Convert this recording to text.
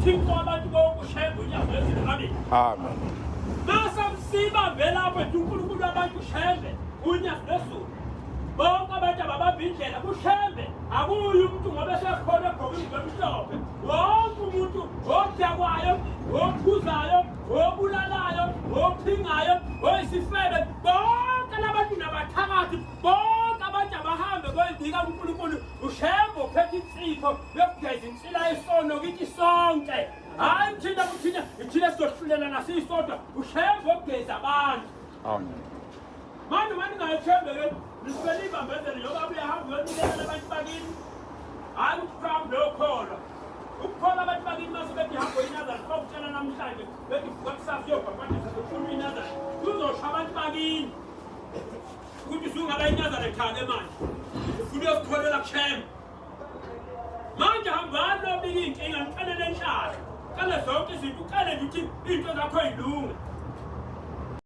Uthixo wabantu bonke uShembe uNyazi lwezulu. Amen. Amen. Mase sibambe lapho ethi uNkulunkulu wabantu uShembe uNyazi lwezulu. Bonke abantu ababamba indlela kuShembe akuyi umuntu ngoba esekhona egqoke ingubo emhlophe. Wonke umuntu odakwayo, ophuzayo, obulalayo, ophingayo, oyisifebe, bonke labantu nabathakathi, bonke abantu abahambe boyibika kuNkulunkulu uShembe uphethe insipho yokugeza insila yesono kithi sonke. Hayi thina kuthina, ithina sizohlulelana sisodwa, uShembe ogeza abantu. Amen. Manje manje ngayethembe ke nisuke nibambezele njengoba uyahamba uyonikela abantu bakini. Hayi ukuthi uhambe uyokholwa. Ukukholwa abantu bakini mase bethi hamba uyiNazaretha bakutshela namhlanje bethi vuka kusasa uyobhabhadisa ufuna iNazaretha. Kuzosho abantu bakini ukuthi usungaba iNazaretha-ke manje. Ufuna uyokukholelwa kuShembe. Manje hambani lobika iy'nkinga nicelele inhlahla. Cele zonke izinto ucele nje ukuthi iy'nto zakho y'lunge.